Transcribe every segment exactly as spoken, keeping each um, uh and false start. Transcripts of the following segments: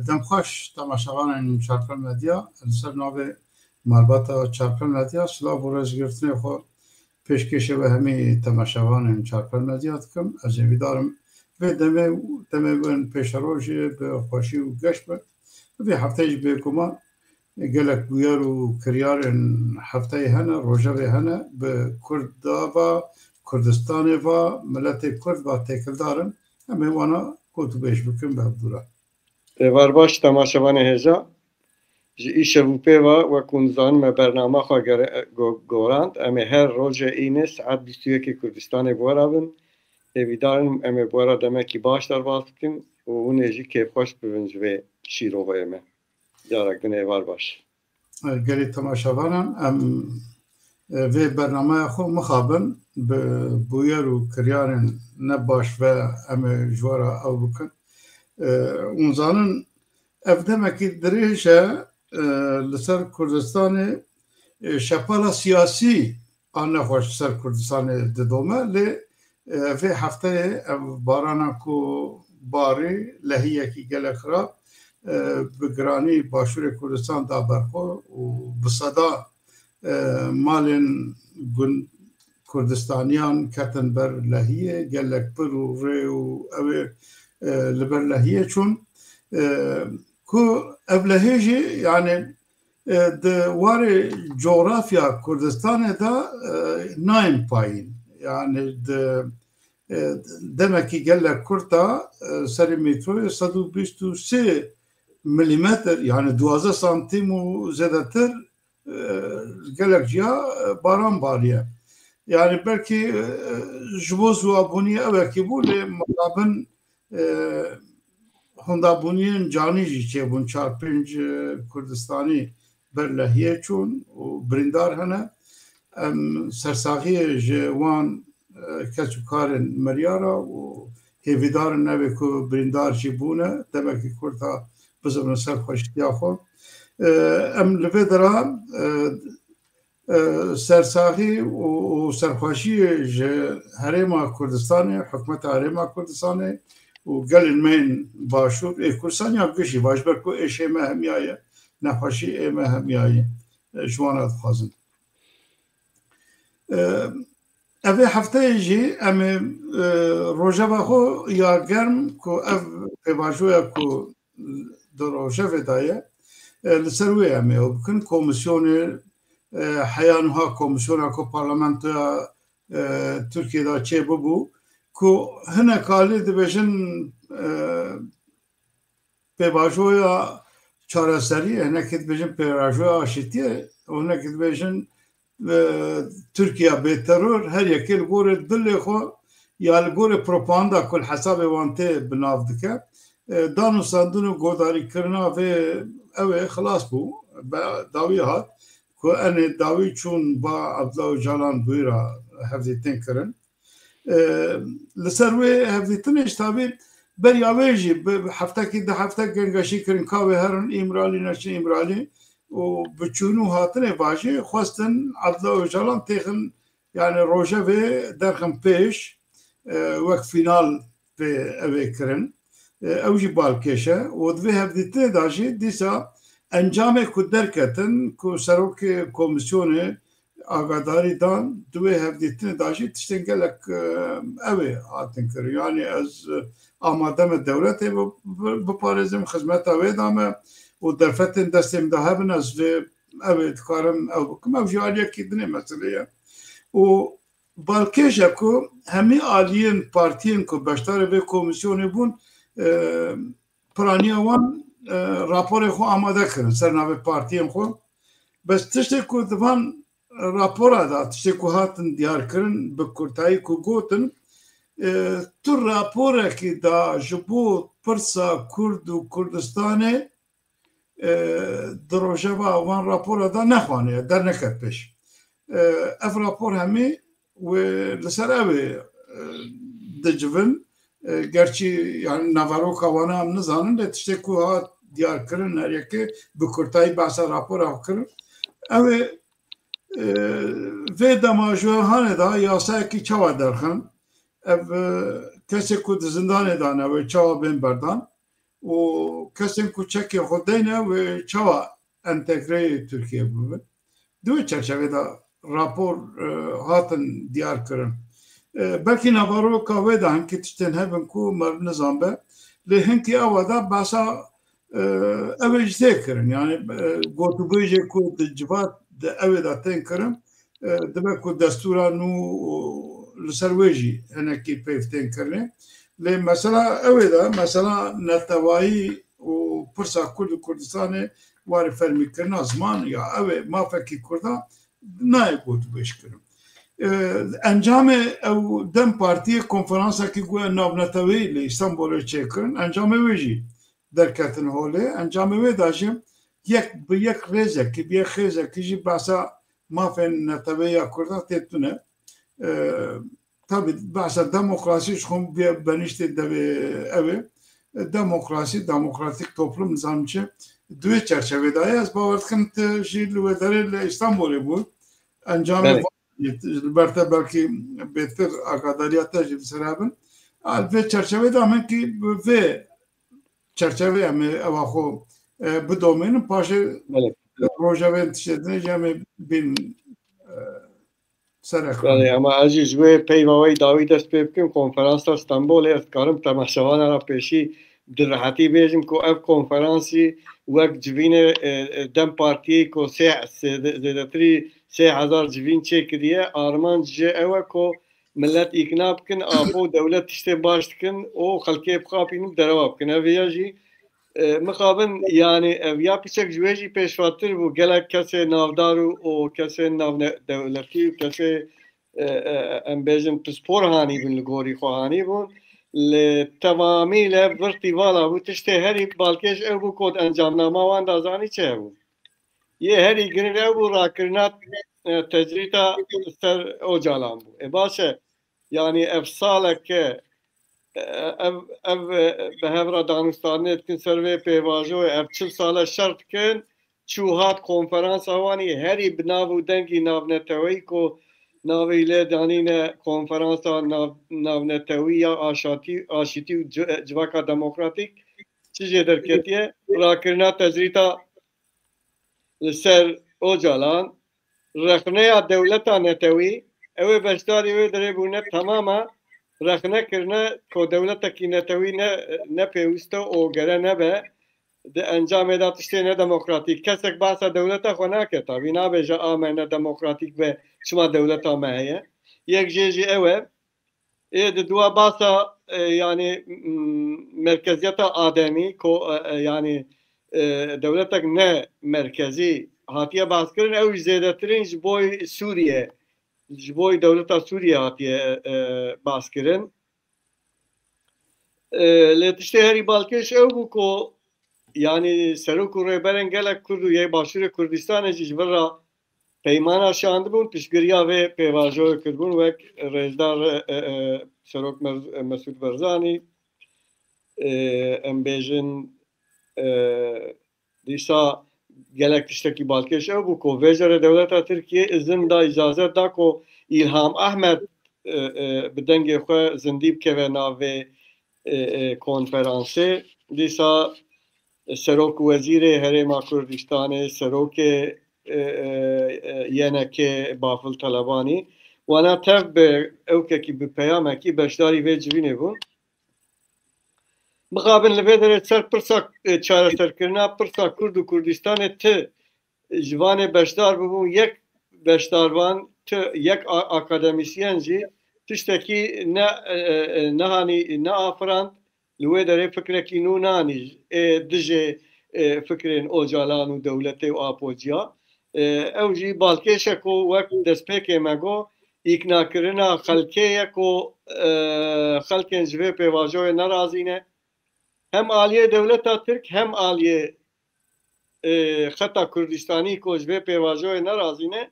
Demxweş temaşevanên Çarpel Medya, li ser navê malbata Çarpel Medya, silav û rêzgirtinê xwe pêşkêşê we hemî temaşevanên Çarpel Medya dikim. Ez êvîdar im vê demê, demê bin pêşerojê bi xweşî û geş bin. Vê hefteyê jî bêguman gelek bûyer û kiryarên hefteyê hene, rojevê hene, bi Kurda va, Kurdistanê va, miletê Kurd va têkildar in. Em ê wana gotûbêj bikin bi hevdû re. Êvar baş temaşevanê hêja. Ji îşev û pê ve, wek hûn dizanin, me bernama xwe gere-, go-, gorand. Em ê her rojê înê saet bîst û yekê Kurdistanê bi we re bin. Hêvîdar in em ê bi we re demekî baş derbas bikin û hûn ê jî kêfxweş bibin ji vê şîroveyê me. Carek din êvar baş. Gelî temaşevanan, em, e, vê bernameya xwe mixabin bi bûyer û kiryarên ne baş ve em ê ji we re ew bikin. E, hûn zanin, ev demekî dirêj e, e, li ser Kurdistanê, e, şepala siyasî a nexweş li ser Kurdistanê didome, lê, e, vê hefteyê ev barana ku barî, lehiyekî gelek xirab, e, bi giranî Başûrê Kurdistan da ber xwe û bi seda, e, malên gund Kurdistaniyan ketin ber lehiyê, gelek pir û rê û ew ê, e, li ber lehiyê çûn. E, ku ev lehê jî, yani, e, di warê cografya Kurdistanê de, e, nayên payîn. Yani di, e, demekî gelek kurt a, e, serê metroyê sed û bîst û sê milîmetr, yani duwazdeh santîm û zêdetir, e, gelek ciya, e, baran bariye. Yani belkî, e, ji bo ziwabûniyê ewekî bû, lê mixabin, e, hondabûniyên canî jî çêbûn. Çar pênc, e, Kurdistanî ber lehiyê çûn û birîndar hene. Em sersaxiyê ji wan, e, kes û karên meriya re û hêvîdar in ew ê ku birîndar jî bûne, demekî kurt a bizivin ser xweşiya xwe. E, em li vê dera, e, e, sersaxî û, û serxweşiyê ji Herêma Kurdistanê, hikûmeta Herêma Kurdistanê û gelên me yên Başûr, ê Kurdistan ya gişî, va ji ber ku êşê me hemiya ye, nexweşî ê me hemiya ye, e, ji wan re dixwazin. E, ev ê hefteyê jî em ê, e, rojeva xwe ya germ ku ev pêvajoya ku di rojevê de ye, e, li ser wê em ê ew bikin. Komîsyonê, e, heya niha komîsyona ku parlamentoya, e, Tirkiyê de çêbibû, ku hinek alî dibêjin, e, pêvajoya çareseriyê, hinekî dibêjin pêvajoya aşîtiyê û hinekî dibêjin, e, Tirkiye bê teror, her yekê li gorê dilê xwe ya li gorê propaganda ku li hesabê wan tê bi nav dike. E, danûstandin û godarîkirina vê ew ê xilas bû, be dawî hat ku enê dawî çûn ba Abdullah Ocalan bûyî re hevdîtin kirin. E, li ser wê hevdîtinê ji tabî beriya wê jî bi heftekî du heftek gengeşî kirin, ka wê herin Îmralî, neçin Îmralî û bi çûn û hatinê va jî xwestin Abdullah Ocalan têxin, yani rojevê derxin pêş, e, wek fînal pê ew ê kirin. E, ew jî balkêş e û di vê hevdîtinê de jî dîsa encamê ku derketin, ku serokê komîsyonê agadarî dan, di wê hevdîtinê de jî tiştên gelek, e, ew ê hatin kirin. Yani ez, e, amade me dewletê bi-, bi-, biparêzim, xizmeta wê da me û derfetên destê min de hebin, ez vê ew ê dikarim ew bikim. Ew jî aliyekî dinê meselê ye. Û balkêş e ku hemî aliyên partiyên ku beşdarê vê komîsyonê bûn, e, piraniya wan, e, raporê xwe amade kirin ser navê partiyên xwe. Bes tiştê ku di van rapora de, tiştê ku hatin diyarkirin, bi kurtayî ku gotin, e, tu raporekî da ji bo pirsa Kurd û Kurdistanê, e, di rojeva wan rapora de nexwaniye, derneket pêş. E, ev rapor hemî wê li ser ew ê, e, dicivin. E, gerçî, yani, naveroka wana em nizanin, lê tiştê ku hat diyarkirin, her yekê bi kurtayî behsa rapora xwe kirin. Ew ê, e, vê dema ji hanê de yasayekî çawa derxin? Ev, e, kesê ku di zindanê de ne, wê çawa bên berdan? û kesên ku çekê xwe deyne wê çawa entegreyê Tirkiye bibin. Di wê çerçevê de rapor, e, hatin diyar kirin. E, belkî naveroka wê de hinkî tiştên hebin ku meriv nizanbe, lê hinkî ewa de behsa, e, ew ê jî tê kirin. Yani, e, gotûbêjê ku di civat di ew ê de tên kirin, e, dibe ku destûra nû û li ser wê jî hinekî peyv tên kirinê. Lê mesela ew ê de, mesela netewayî û pirsa Kurd û Kurdistanê warê fermîkirina ziman ya ew ê mafekî Kurda nayê gotûbêj kirin. E, encamê ew DEM Partiyê konferansekî ku navneteweyî li Îstanbulê çêkirin, encamê wê jî derketin holê. Encamê wê de jî yek bi yek rêzekî, bi yek xêzekî jî behsa mafên neteweyî ya Kurdan tê tune. E, tabî behsa demokrasî ji xwe bê beniştê devê ew ê. E, demokrasî, demokratîk toplum nizanim çi. Di wê çerçevê de ye. Ez bawer dikim tu jî li wê derê li Îstanbulê bû. Encamê Belê. va-, li ber te belkî bêtir agadariya te jî li ser hebin. A, li vê çerçevê de em hinkî bi vê çerçevê em ê ewa xwe, e, bidomînin. Paşê Belê. rojevên tiştê din jî em ê bin, e, ser ekran. Belê, ama ez jî ji wê peyva wê dawî dest pê bikim. Konferansa Stenbolê ez dikarim temaşevana re pêşî di rehetî bêjim ku ev konferansî wek civînê, e, e, DEM Partiyê ku sê, sê, zêdetirî sê hezar civîn çêkiriye, armanc jê ew e ku millet îkna bikin, apo dewlet tiştê baş dikin û xelkê bixapînin derewa bikin. Ev ya jî, e, mixabin, yani ev ya piçek ji wê jî pêşvatir bû. Gelek kesê navdar û, û kesên navne-, dewletî û kesê, e, e, em bêjin pispor hanî bûn, li gorî xwe hanî bûn. Li temamî le virtî vala bû. Tiştê herî balkêş ew bû ku encamnama wan da zanî çi hebû. Yê herî giring ew bû rakirina, e, tecrîta ser Ocalan bû. E, baş e, yani ev saleke, e, ev, ev, e, bi hev re danûstandinê dikin ser vê pêvajoyê, ev çil sal e şer dikin, çû hat konferansa wan î herî bi nav û dengî navneteweyî ku navê lê danîne konferansa nav-, navnetewî ya aşatî-, aşîtî û ci-, civaka demokratîk çi jê derketiye? Rakirina tecrîta li ser Ocalan, rexneya dewleta netewî, ew ê beşdarî wê derê bûne, temama rexne kirine ku dewletekî netewî ne, ne pêwîst e û gere nebe, di encamê de tiştê nedemokratîk. Kesek behsa dewleta xwe nake, tabî nabêje a me nedemokratîk be, çima dewleta me heye. Yek jê jî ew e. Ê, di dua basa, e, yani, m-, merkeziyeta ademî, ko-, e, e, yani, e, dewletek ne merkezî hatiye baskirin, ew jî zêdetirîn ji boy Sûriye, ji boy dewleta Sûriye hatiye, e, baskirin. E, lê tiştê herî balkêş ew bû ku, yani, serok û rêberên gelek Kurd û yê Başûrê Kurdistanê jî ji vir re peymana şandibûn, piştgiriya vê pêvajoyê kirbûn, wek rêzdar, e, e, Serok Merz-, Mesûd Barzanî, e, em bêjin, e, dîsa gelek tiştekî balkêş ew bû ku vê jere dewleta Tirkiyê izin da, îcazet da ku Îlham Ahmed, e, e, bi dengê xwe zindî bikeve nav vê, e, e, konferansê. Dîsa Serok Wezîrê Herêma Kurdistanê, Serokê, e, e, e, Y N K Bafil Telebanî, wana tev bi ewkekî, bi peyamekî beşdarî vê civînê bûn. Mixabin li vê derê ser pirsa, e, çareserkirina pirsa Kurd û Kurdistanê ti ji vanê beşdar bibûn, yek beşdarvan, ti yek a-, akademîsyen jî tiştekî ne, e, e, nehanî, neafirand, li wê derê fikrekî nû nanî, ê, dijê, ê, fikrên Ocalan û dewletê û Apo ciya. Ê, ew jî balkêş e ku wek destpêkê me got, îknakirina xelkê ye ku, e, xelkên ji vê pêvajoyê nerazî ne. Hem aliyê dewleta Tirk, hem aliyê, ê, xeta Kurdistanî ku ji vê pêvajoyê nerazî ne,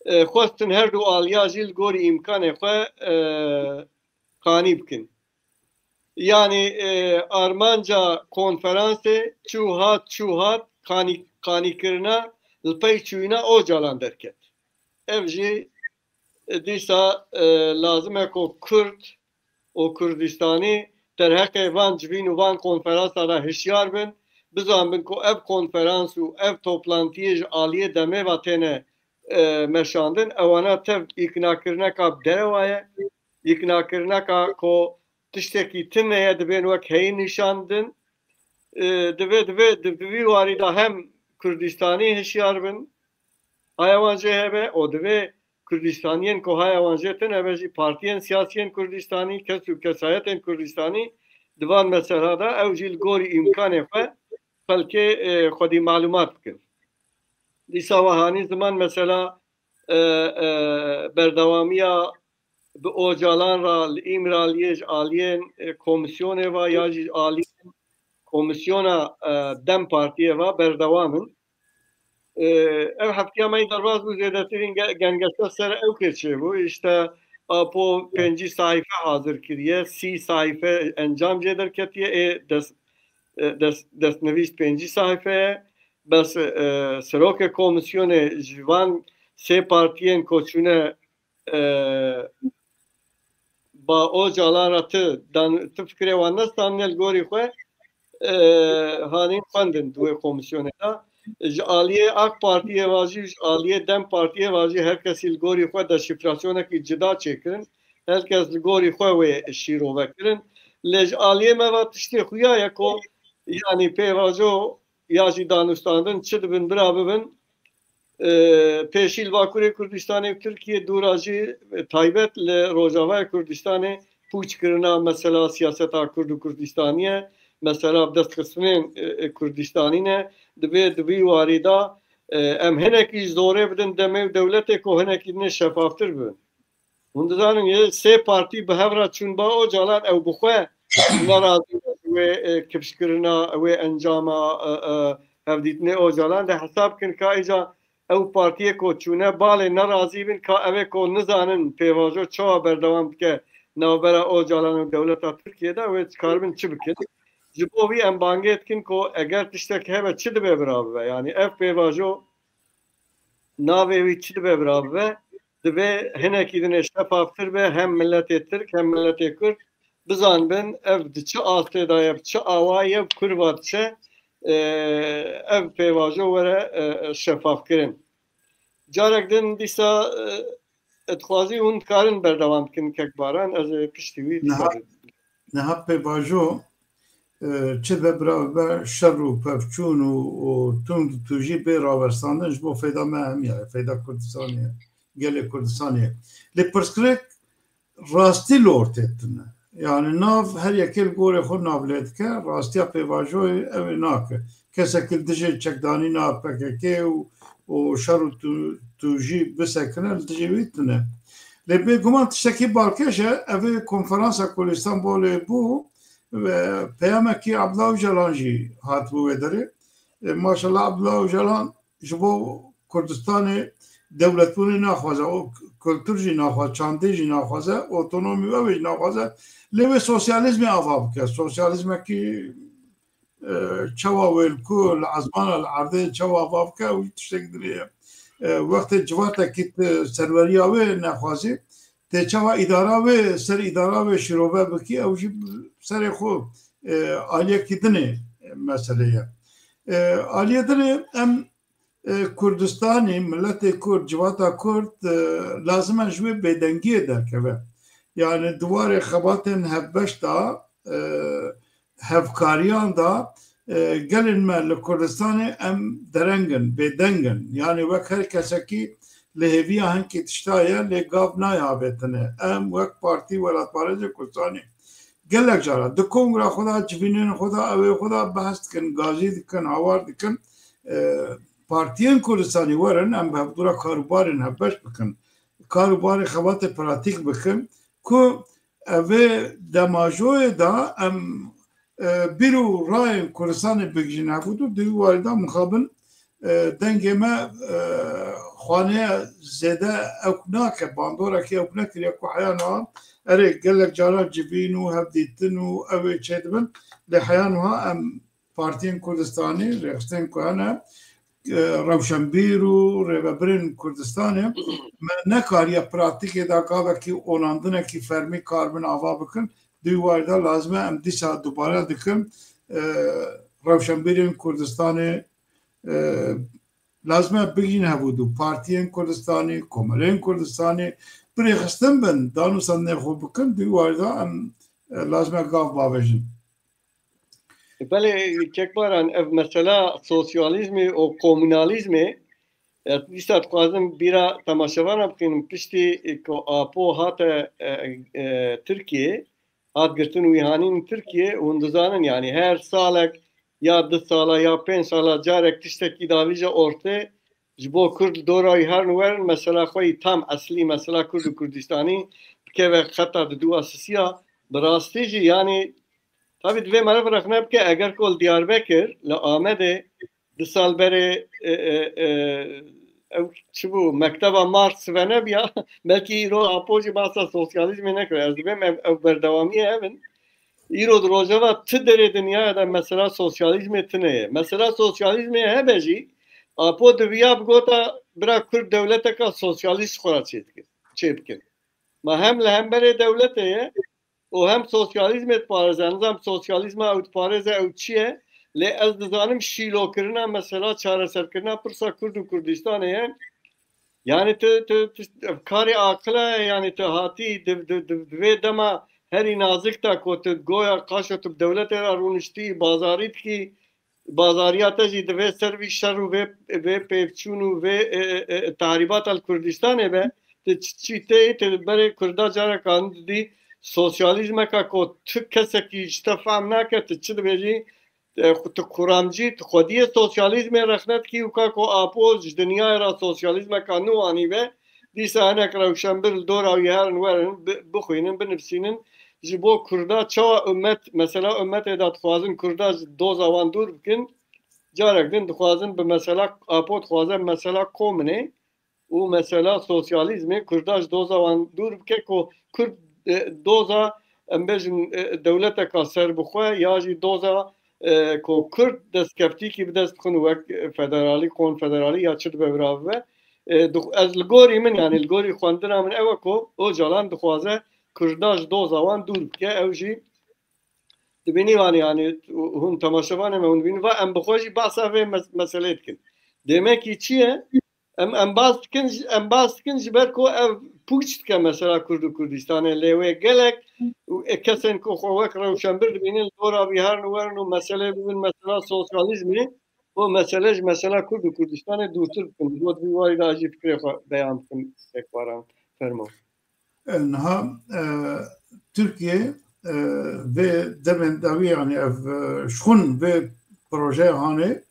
e, xwestin her du aliya jî li gorî îmkanê xwe, e, qanî bikin. Yanî, e, armanca konferansê çû hat, çû hat, qanî-, qanîkirina li pey çûyîna Ocalan derket. Ev jî, e, dîsa, e, lazim e ku Kurd û Kurdistanî derheqê van civîn û van konferansa de hişyar bin, bizanbin ku ev konferans û ev toplantiyê ji aliyê demê ve têne, e, meşandin, ewana tev îknakirineka bi derewa ye, îknakirineka ku tiştekî tune ye, dibên wek heyî nîşan din. E, divê, divê, di, di vî warî de hem Kurdistanî hişyar bin, haya wan jê hebe, û divê Kurdistaniyên ku haya wan jê tune be jî partiyên siyasiyên Kurdistanî, kes û kesayetên Kurdistanî di van mesela de ew jî li gorî îmkanê xwe xelkê, e, xwedî malumat bikin. Dîsa we hanî ziman mesela, e, e, berdewamiya bi Ocalan re li Îmraliyê ji aliyên, e, komîsyonê ve ya jî ji aliyên komîsyona, e, DEM Partiyê ve berdewam in. E, ev heftiya me yî derbas bû, zêdetirîn ge-, gengeşe ser ew kê çêbû. Îşte Apo pêncî sayfe hazir kiriye, sî sayfe encam jê derketiye, ê dest, e, dest, destnivîs pêncî sayfe ye. Bes, e, serokê komîsyonê ji van sê partiyên ku çûne, e, ba Ocalan re ti dan, ti fikirê wan nestandine li gorî xwe, e, hanîn xwendin di wê komîsyonê de. Ji aliyê AK Partiyê ve jî, ji aliyê DEM Partiyê ve jî her kesî li gorî xwe deşîfrasyonekî cida çêkirin. Her kes li gorî xwe wê şîrove kirin. Lê ji aliyê me ve tiştê xuya ye ku, yanî pêvajo ya jî danûstandin çi dibin bira bibin, e, pêşî li Bakurê Kurdistanê û Tirkiyê, dûra jî, e, taybet li Rojavayê Kurdistanê pûç kirina mesela siyaseta Kurd û Kurdistanî ye, mesela bi dest xistinên, e, e, Kurdistanî ne, divê di vî warî de, e, em hinekî ji zorê bidin demê û dewletê ku hinekî din şefaftir bibin. Hûn dizanin, yê sê partî bi hev re çûn ba Ocalan, ew bi xwe nerazî ne ji wê, e, kifşkirina, wê encama, e, e, hevdîtinê Ocalan de hesab kin ka îca ew partiyê ku çûne balê nerazî bin ka ev ê ku nizanin pêvajo çawa berdewam dike navbera Ocalan û dewleta Tirkiyê de wê dikaribin çi bikin. Ji bo vî em bangê dikin ku eger tiştek hebe çi dibe bira bibe. Yanî ev pêvajo navê wî çi dibe bira bibe, divê hinekî dinê şefaftir be, hem miletê Tirk hem miletê Kurd bizanbin ev di çi astê de ye, bi çi awayî ye, bi ku riva diçe, e, ev pêvajo were, e, şefafkirin. Carek din dîsa, e, dixwazî hûn dikarin berdewam bikin kek Baran, ez ê piştî wî dîsa Niha, bibim. Niha pêvajo, e, çi be bira be şer û pevçûn û, û tund û tûjî bê rawersandin ji bo feyda me hemiya ye, feyda Kurdistanê ye, gelê Kurdistanê ye. Lê pirsgirêk rastî li ortê tune. Yani nav her yekê li gorê xwe nav lê dike, rastiya pêvajoyê ew ê nake. Kesekî li dijê çekdanîna P K K û, û şer û tu-, tûjî bisekine li dijê wî tune. Lê bêguman tiştekî balkêş e, ev ê konferansa ku li Îstanbulê bû, e, peyamekî Abdullah Ocalan jî hatibû wê derê. E, maşallah Abdullah Ocalan ji bo Kurdistanê dewletbûnê naxwaze, o k-, kultur jî naxwaze, çandê jî naxwaze, otonomî ew ê jî naxwaze. Lê wê sosyalîzmê ava bike. Sosyalîzmekî, e, çawa wê li ku, li ezmana, li erdê çawa ava bike, ew jî tiştek din e. E, wextê civatekî tu serweriya wê nexwazî, tê çawa îdara wê, ser îdara wê şîrove bikî, ew jî serê xwe, e, aliyekî din e meselê ye. E, aliyê din e em, e, Kurdistanî, miletê Kurd, civata Kurd, e, lazim e ji wê bêdengiyê derkeve. Yani di warê xebatên hevbeş de, e, hevkariyan de, e, gelên me li Kurdistanê em dereng in, bêdeng in. Yani wek her kesekî li hêviya hinkî tişta ye, lê gav nayê avêtine. Em wek partî welatparêzê Kurdistanê gelek cara di kongra xwe de, civînên xwe de, ew ê xwe de behs dikin, gazî dikin, hawar dikin. E, partiyên Kurdistanî werin, em bi hevdû re karûbarên hevbeş bikin. Karûbarê xebatê pratîk bikin ku evê demajoyê de em, e, bîr û rayên Kurdistanê bigihîjin hevû, di wî warî de mixabin, e, dengê me, e, xaneye zêde ewk nake, bandorekî ewk nekiriye ku heya niha erê gelek caran civîn û hevdîtin û ew ê çêdibin, lê heya niha em partiyên Kurdistanê, rêxistinên ku hene, e, rewşenbîr û rêvebirên Kurdistanê me nekariye pratîkê de gavekî onandinekî fermî karibin ava bikin. Di wî warî de lazim e em dîsa dubare dikim, e, rewşenbîrên Kurdistanê, e, lazim e bigihîn hevûdu. Partiyên Kurdistanê, komeleyên Kurdistanê bi rêxistin bin, danûstandinê xwe bikin, di wî warî de em, e, lazim e gav bavêjin. Belê, Kek Baran, ev mesela sosyalîzmê û komûnalîzmê, e, dîsa dixwazim bîra temaşevana bixînim, piştî ku Apo hate, e, e, Tirkiyê, hat girtin û hanîn Tirkiyê, hûn dizanin, yanî her salek ya du sala ya pênc sala carek tiştekî davîje ortê, ji bo Kurd li dora wî herin werin, mesela xwe yî tam eslî, mesela Kurd û Kurdistanî bikeve xeta diduwa sisiya, bi rastî jî, yanî, tabî divê meriv rexne bike, eger ku li Diyarbekir, li Amedê du sal berê, e, e, e, ew çi bû, mekteba Marx venebiya, belkî îro Apo jî behsa sosyalîzmê nekir. Ez dibêm ev, ev berdewamiyê hebin. Îro di rojeva ti derê dinyayê de mesela sosyalîzmê tune ye. Mesela sosyalîzmê hebe jî, Apo diviya bigota, bira Kurd dewleteka sosyalîst xwe ra çê dikin, çê bikin. Ma hem li hemberê dewletê ye û hem sosyalîzmê diparêze. Nizam sosyalîzma ew diparêze ew çi ye? Lê ez dizanim şîlokirina mesela çareserkirina pirsa Kurd û Kurdistanê ye. Yani tu, tu, tu, karê aqila ye, yani tu hatî di, di, di, di vê dema herî nazik de ku tu goya qaşo tu bi dewletê re rûniştî, bazarî dikî, bazariya te jî divê ser vî şer û vê, vê pêvçûn û vê, e, e, e, tahrîbata li Kurdistanê be, tu çi, çi tê, tu berê Kurda careka din didî sosyalîzmeka ku tu kesekî ji te fehm nake, tu çi dibêjî, e, xu-, tu kuramcî, tu xwediyê sosyalîzmê rexne dikî û ka ku Apo ji dinyayê re sosyalîzmeka nû anî be, dîsa hinek rewşenbir li dora wî herin werin, bi-, bixwînin, binivîsînin, ji bo Kurda çawa ummet, mesela ummetê de dixwazin Kurda ji doza wan dûr bikin, carek din dixwazin bi mesela Apo dixwaze mesela kominê, û mesela sosyalîzmê Kurda ji doza wan dûr bike ku Kurd, e, doza, em bêjin, e, dewleteka serbixwe ya jî doza, e, ku Kurd destkeftîkî bi dest bixin wek federalî, konfederalî ya çi dibe bira bibe. E, dix-, ez li gorî min, yanî li gorî xwendina min ew e ku Ocalan dixwaze Kurda ji doza wan dûr bike. Ew jî dibînî wan, yanî hûn temaşevanê me hûn dibînin, va em bi xwe jî behsa vê mes-, meselê dikin. Demekî çi ye? Em, em bas dikin, em bas dikin ji ber ku ev pûç dike mesela Kurd û Kurdistanê, lê wê gelek û, e, kesên ku xwe wek rewşenbir dibînin li dora vî herin û werin û meselê bibin mesela sosyalîzmê, û mesele ji mesela Kurd û Kurdistanê dûrtir bikin. Ji bo di vî warî de jî fikrê xwe beyan bikim, Kek Baran, fermo. E, niha, e, Tirkiye, e, vê demên dawî, yanî ev, e, ji xwin vê projeya hanê,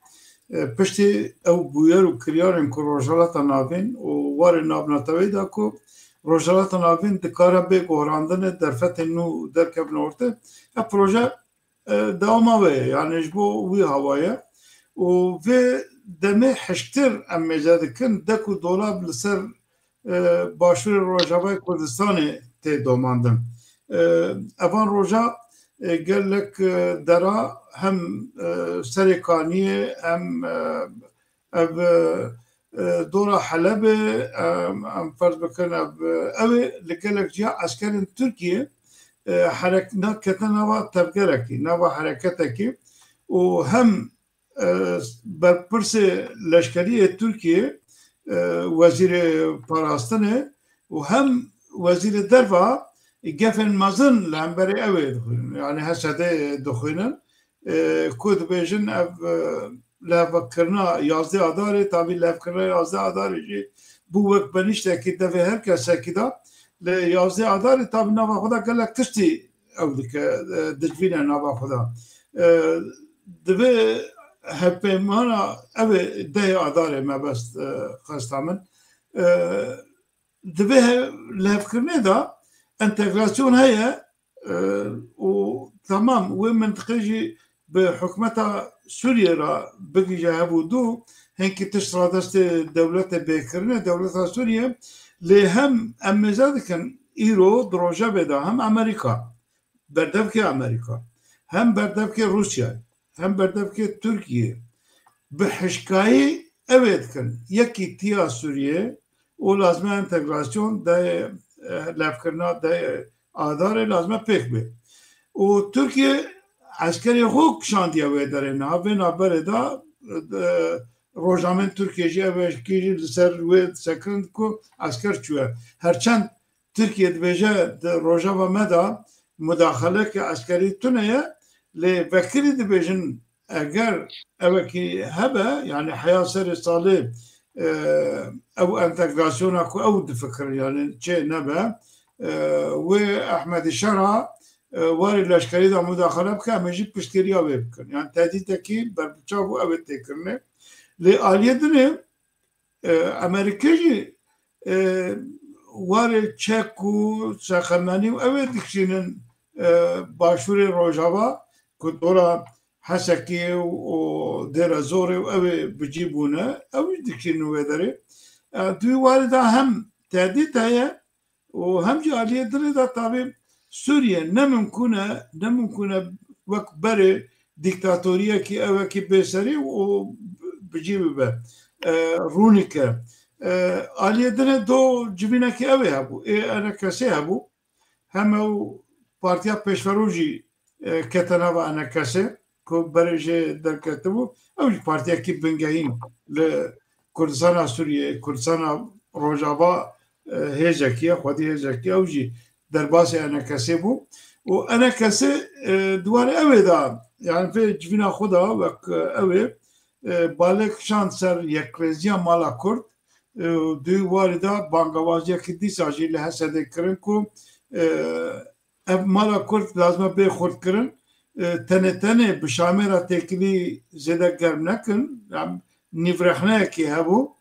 e, piştî ew bûyer û kiryarên ku Rojhilata Navîn û warên navneteweyî da ku Rojhilata Navîn dikare bê guherandinê derfetên nû derkevin ortê, ev proje, e, dewama wê ye, yanî ji bo wî hawa ye. Û vê demê hişktir em mêze dikin, dek û dolab li ser, e, başûrê Rojavayê Kurdistanê tê domandin. E, evan roja, e, gelek, e, dera hem, e, Serê Kaniyê hem, e, ev, e, e, dora Helebê, e, em ferz bikin ev, e, ew ê li gelek ciya eskerên Tirkiye, e, herek-, na-, kete nava tevgerekî, nava hereketekî û hem, e, berpirsê leşkeriyê Tirkiye, e, wezîrê parastinê û hem wezîrê derva gefên mezin li hemberî ew ê dixwînin. Yani H S D dixwînin. E, ku dibêjin ev, e, lihevkirina yazdeh Adarê, tabî lihevkirina yazdeh Adarê jî bû wek benîştekî devê her kesekî de. Lê yazdeh Adarê tabî nava xwe de gelek tiştî ew dike, e, dicivîne nava xwe de. E, divê hevpeymana ew ê dehê Adarê mebest, e, xesta min. E, divê he-, lihevkirinê de entegrasyon heye, e, û temam wê mintiqê jî bi hikûmeta Sûriyê re bigihîje hev û du, hinkî tişt radestê dewletê bê kirine, dewleta Sûriyê, lê hem em mêze dikin îro di rojevê de hem Amerîka, berdevkê Amerîka, hem berdevkê Rûsya, hem berdevkê Tirkiye bi hişkayî ev ê dikin. Yekî tiya Sûriyê û lazim e entegrasyon dayê, e, levkirina dayê Adarê lazim e pêk bê. û Tirkiye eskerê xwe kişandiye wê derê. Niha vê navberê de, e, rojnamên Tirkiye jî, ev kî jî li ser wê sekirin ku esker çûye. Herçend Tirkiye dibêje di rojava me de mudaxaleke eskerî tune ye, lê vekirî dibêjin eger evekî hebe, yani heya serê salê, e, ew entegrasyona ku ew difikirin, yani çê nebe, e, wê Ehmedî Şera, e, warê leşkerî de mudaxale bike, em ê jî piştgiriya wê bikin. Yani tehdîtekî berbiçav û ew ê têkirine. Lê aliyê dinê, e, Amerîke jî, e, warê çek û çeqemenî û ew ê dikişînin, e, başûrê Rojava ku dora Hesekê û, û Dêre Zorê û ew ê bi cî bûne, ew jî dikişînin wê derê. E, di wî warê de hem tehdît heye, û hem jî aliyê dinê de tabî Sûriye ne mimkûn e, ne mimkûn e wek berê dîktatoriyekî ewekî bê serî û bi cî bibe, e, rûnike. E, aliyê dinê do civînekî ew ê hebû, ê enekesê hebû. Hem ew Partiya Pêşverû jî, e, kete nava enekesê ku berê jê derketibû. Ew jî partiyekî bingehîn li Kurdistana Sûriyeyê, Kurdistana Rojava, e, hêzekî ye, xwedî hêzekî ye, ew jî derbasî enekesê bû. Û enekesê, e, di warê ew ê de, yani vê civîna xwe de wek, e, ew ê, e, balê kişand ser yekrêziya mala Kurd, e, û di wî warî de bangawaziyekî dîsa jî li Hesedê kirin ku, e, ev mala Kurd lazim e bê xurtkirin, e, tenê tenê bi Şamê re têkilî zêde germ nekin. Em nîvrexneyekî hebû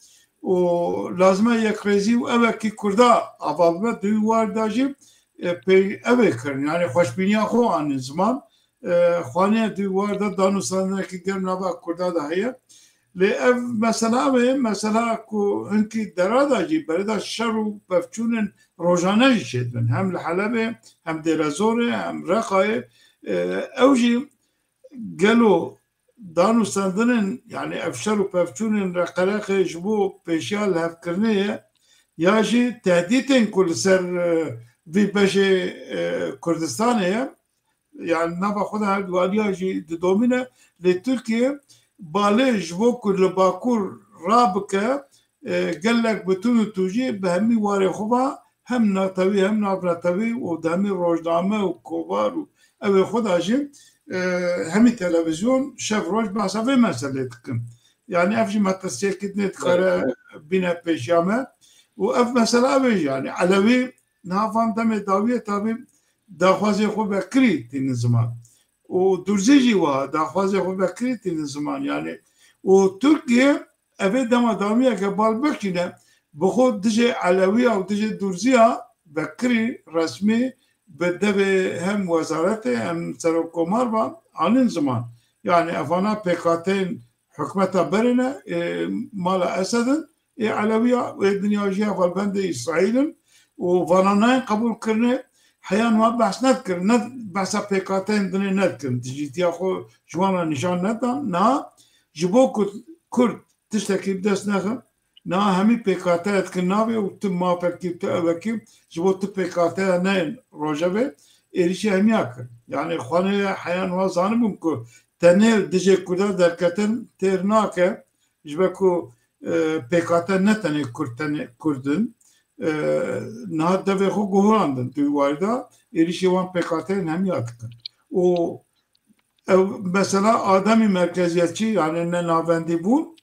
û lazim e yekrêzî û evekî Kurda ava bibe. Di wî warî de jî, e, pê ev ê kirin. Yani xweşbîniya xwe anîn ziman. E, xwaniye di wî warî de danûstandinekî germ nava Kurda de heye. Lê ev mesela ev ê, mesela ku hinkî dera de jî berê de şer û pevçûnên rojane jî çêdibin. Hem li Helebê, hem Dêrezorê, hem Reqayê. E, ew jî gelo danûstandinên, yani ev şer û pevçûnên reqereqê ji bo pêşiya lihevkirinê ye, ya jî tehdîtên ku li ser, e, vî beşê, e, Kurdistanê ye, yani nava xwe de her du aliya jî didomîne, lê Tirkiye balê ji bo ku li Bakur rabike, e, gelek bi tûn û tûjî bi hemî warê xwe ve hem netewî hem navnetewî û di hemî rojname û kovar û ew ê xwe de jî, e, hemî televîzyon şev roj behsa vê meselê dikin. Yani ev jî metirsiyekî dinê dikare bîne pêşiya me û ev mesela ev ê jî, yani Elewî niha van demê dawiyê tabî daxwazê xwe vekirî tînin ziman. Û Durzî jî wiha daxwazê xwe vekirî tînin ziman. Yani û Tirkiye evê dema dawiyeke bal bikişîne, bi xwe dijê Elewiya û dijê Durziya vekirî resmî bi devê hem wezaretê hem serokkomar ve anîn ziman. Yani evana pêkhateyên hikûmeta berê ne, ê, mala Esed in, ê Elewiya, ê dinya jî hevalbendê Îsraîl in û vana nayên qebûl kirinê, heya niha behs nedikirin, ne behsa pêkhateyên dinê nedikirin. Dijîtiya xwe ji wan re nîşan nedan. Niha ji bo ku Kurd tiştekî bi dest nexe, niha hemî pêkhateye dikin navê û tu mafekî, tu ewekî ji bo tu pêkhateya neyên rojevê êrîşî hemiya kir. Yani xwanê heya niha zanibûn ku tenê dijê Kurda derketin têr nake, ji ber ku, e, pêkhate ne tenê Kurd, tenê Kurd in. E, niha devê xwe guhurandin, di wî warî de êrîşê wan pêkhateyên hemiya dikin. Û ew mesela ademî merkeziyetçî, yani ne navendî bûn,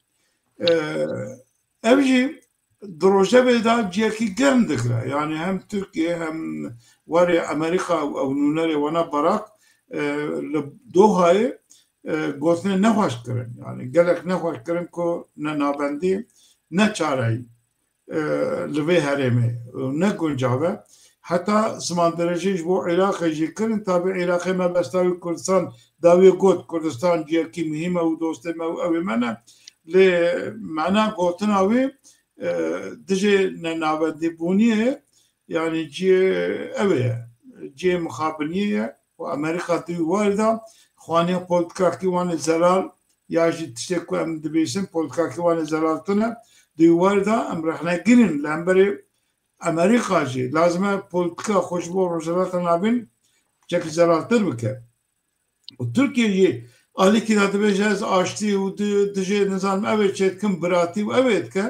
e, ev jî di rojevê de cihekî germ digire. Yani hem Tirkiye hem warê Amerîka û ew nûnerê wana Barak, e, li Dohayê, e, gotinê nexweş kirin. Yani gelek nexweş kirin ku ne navendî, ne çareyî, e, li vê herêmê, e, ne guncav e. Heta zimandirêjî ji bo Iraqê jî kirin, tabî Iraqê mebesta wî Kurdistan, dawiyê got Kurdistan cihekî muhîm e û dostê me û ew ê me ne. Lê mena gotina wî, e, dijê nenavendîbûniyê, yani cihê ew ê ye, cihê mixabiniyê ye û Amerîka di wî warî de xwaniya politikakî wan ê zelal ya jî tiştê ku em dibîsin politikakî wan ê zelal tune, di wî warî de em rexnegirîn li hemberî Amerîka jî. Lazim e politika xwe ji bo Rojhilata Navîn çekî zerartir bike. Û Tirkiye jî alîkî de dibêje ez aştî û di-, dijê nizanim ev ê çêdikim, biratî û ev ê dike.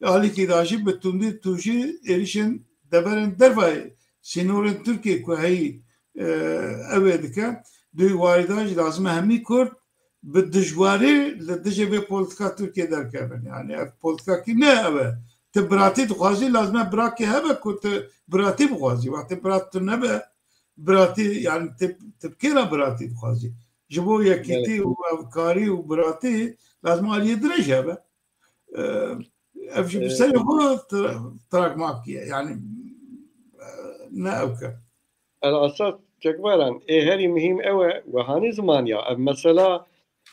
Alîkî de jî bi tundî tûjî êrîşên deverên dervayê sînorên Tirkiye ku heyî, e, ew ê dike. Di warî de jî lazim e hemî Kurd bi dijwarî li dijê vê polîtika Tirkiye derkevin. Yani ev polîtikakî ne ev e. Ti biratî dixwazî, lazim e birakê hebe ku ti biratî bixwazî. Wextê birat tu nebe, biratî, yani ti, ti bi kê re biratî dixwazî? Ji bo yekîtî û hevkarî û biratî lazim aliyê dirêj hebe. Ev jî bi serê xwe tra-, trakmakî ye. Yani, e, ne ew ke. El esas Çekbaran, ê herî muhîm ew e, we hanî zimaniya. Ev mesela,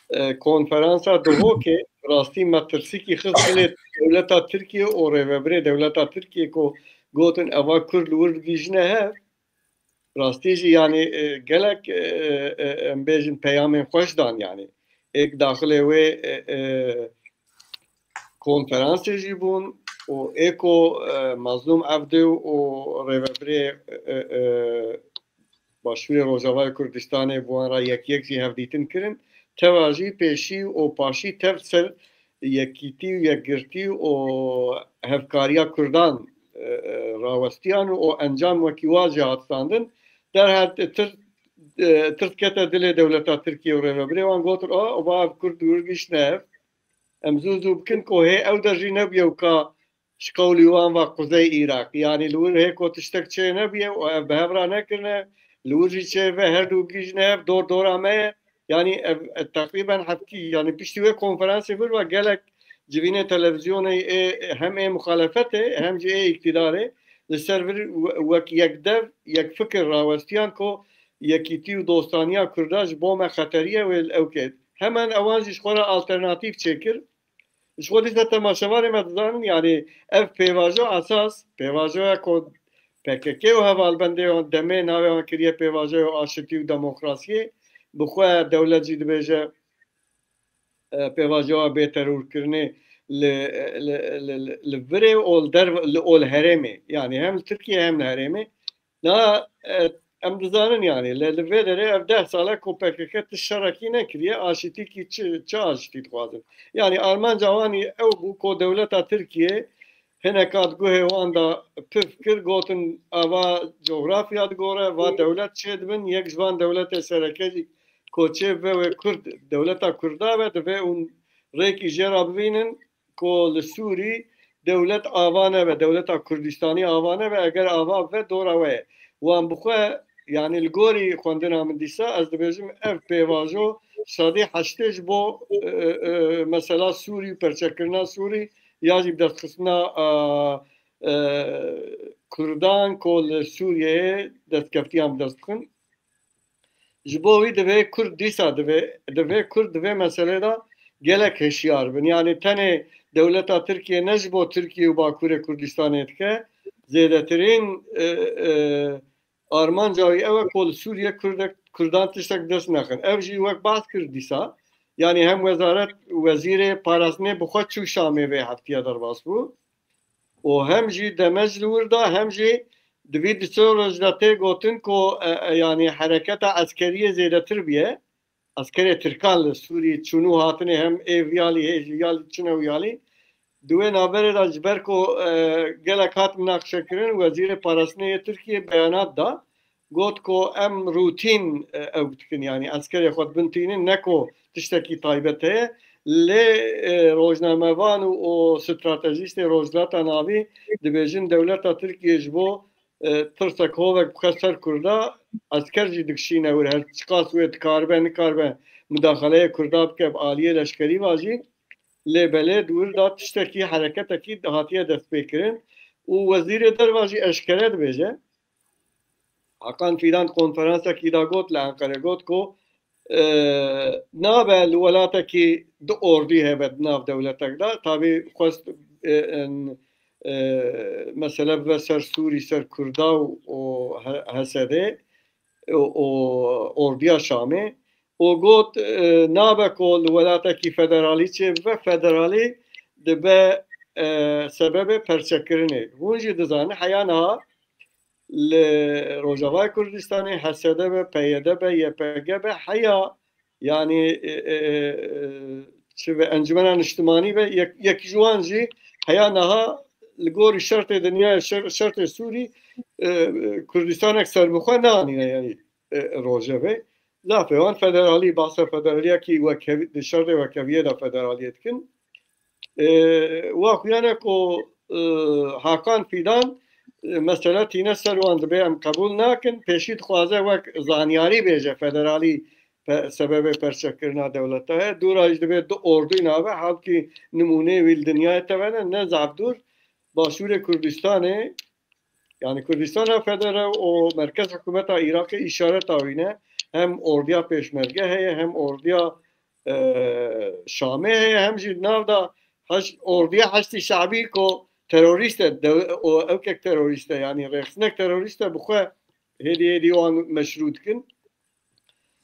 e, konferansa Duhokê, rastî metirsîkî xist dilê dewleta Tirkiye û rêvebirê dewleta Tirkiye ku gotin eva Kurd li wir digihîjine hev. Rastî jî, yani, e, gelek, e, e, em bêjin peyamên xweş dan, yani. Êk daxilê wê, e, e, konferansê jî bûn û êko, e, Mazlûm Evdî û rêvebirê, e, e, Başûrê Rojavayê Kurdistanê bi wan re yek yek jî hevdîtin kirin. Teva jî pêşî û paşî tev ser yekîtî û yekgirtî û hevkariya Kurdan, e, e, rawestiyan û encam wekî wa jî hat standin. Derhal tir-, e, tird kete dilê dewleta Tirkiye û rêvebirê wan gotin, "A, va ev Kurd wir gihiştine hev. Em zû zû bikin ku hê ew der jî nebûye û ka ji qewlî wan va Quzey Iraq. Yani li wir hê ku tiştek çê nebûye û ev bi hev re nekirine, li wir jî çê ve her du gihîjine hev, dor dora me ye." Yani ev, ev teqrîben heftî, yani piştî wê konferansê vir ve gelek civînê televizyonê ê, hem ê muxalefetê hem jî ê îktîdarê li ser vir we-, wek yek dev, yek fikir rawestiyan ku yekîtî û dostaniya Kurda ji bo me xeterî ye wê li ew kê. Hemen ewan jî ji xwe re alternatîf çêkir. Ji xwe dîsa temaşevanê me dizanin, yani ev pêvajo esas, pêvajoya ku P K K û hevalbendê wan demê navê wan kiriye pêvajoya aşitî û demokrasiyê, bi xwe dewlet jî dibêje, e, pêvajoya bêterorkirinê li, li, li, li, li virê û li derv-, li ol herêmê. Yani hem li Tirkiye hem li herêmê. Na, e, em dizanin, yani, li, li vê derê ev deh sal e ku P K K ti şerekî nekiriye, aşitîkî çi, çi aşitî dixwazin? Yani, armanca wan ew bû ku dewleta Tirkiye hineka di guhê wan de pif kir, gotin, ava cografya digore, va dewlet çêdibin, yek ji van dewletê sereke jî ku çê ve wê Kurd, dewleta Kurda ve, divê hûn rêkî jê re bibînin, ku li Sûrî dewlet ava nebe, dewleta Kurdistanî ava nebe, eger ava bibe dora we ye. Wan bi xwe, yani li gorî xwendina min dîsa, ez dibêjim ev pêvajo sedî heştê ji bo, e, e, mesela Sûrî û perçekirina Sûrî ya jî bi destxistina, e, e, Kurdan ku li Sûriyeyê destkeftiyan bi dest dixin. Ji bo wî divê Kurd dîsa divê, divê Kurd di vê meselê de gelek hişyar bin. Yani tenê dewleta Tirkiye ne ji bo Tirkiye û Bakurê Kurdistanê dike, zêdetirîn, e, e, armanca wî ew e ku li Sûriye Kurdek, Kurdan tiştek dest nexin. Ev jî wek behs kir dîsa. Yani hem wezaret, wezîrê parastinê bi xwe çû Şamê vê heftiya derbas bû. Û hem jî demej li wir da, hem jî di vî du sê roj de tê gotin ku, e, e, yanî hereketa eskeriyê zêdetir bûye. Eskerê Tirkan li Sûrî çûn û hatinê hem ê viyalî, hê ji viyalî çûne wiyalî. Di wê navberê de ji ber ku, e, gelek hat minaqeşekirin, Wezîrê Parastinê yê Tirkiyê beyanat da. Got ku em rûtîn, e, ew dikin, yanî eskerê xwe dibin tînin, ne ku tiştekî taybet heye. Lê, e, rojnamevan û, û stratejîstê Rojhilata Navî dibêjin dewleta Tirkiye ji bo, e, tirsek hovek bixe ser Kurda, esker jî dikişîne wir, her çiqas wê dikaribe, nikaribe mudaxaleyê Kurda bike bi aliyê leşkerî ve jî. Lê belê di wir de tiştekî, hereketekî hatiye destpêkirin û Wezîrê Derve jî eşkere dibêje, Hakan Fidan konferansekî da got, li Enqerê got ku, e, nabe li welatekî du ordî hebe di nav dewletek de. Tabî xwest, e, en, e, mesele bibe ser Sûrî, ser Kurda û, û H-, H S D û, û ordiya Şamê. Û got, e, nabe ku li welatekî federalî çêbibe, federalî dibe, e, sebebê perçekirinê. Hûn jî dizanin, heya niha li Rojavayê Kurdistanê, H S D be, P Y D be, Y P G be, heya, yanî, e, e, e, çi be, Encumena Niştimanî be, yek, yek ji wan jî heya niha li gorî şertê dinyayê, şer-, şertê Sûrî, e, Kurdistanek serbixwe neanîne, yanî, e, rojevê. Zafê wan federalî, bahsa federaliyekî wekhevî, di şerê wekheviyê de federaliyê dikin. E, wa xuyane ku, e, Hakan Fîdan, e, mesela tîne ser wan dibe em qebûl nakin, pêşî dixwaze wek zanyarî bêje federalî pe-, sebebê perçekirina dewleta ye. Dûra jî dibe du ordû nabe, halkî nimûneyê wî li dinyayê tevene, ne zaf dûr, Başûrê Kurdistanê, yanî Kurdistana Federe û merkez hikûmeta Iraqê îşareta wî ne. Hem ordiya pêşmerge heye, hem ordiya, e, Şamê heye, hem jî nav da heş-, ordiya Heşdî Şabî ku terorîst e, dew-, û ewkek terorîst e, yanî rêxinek terorîst e, bi xwe hêdî hêdî wan meşrû dikin.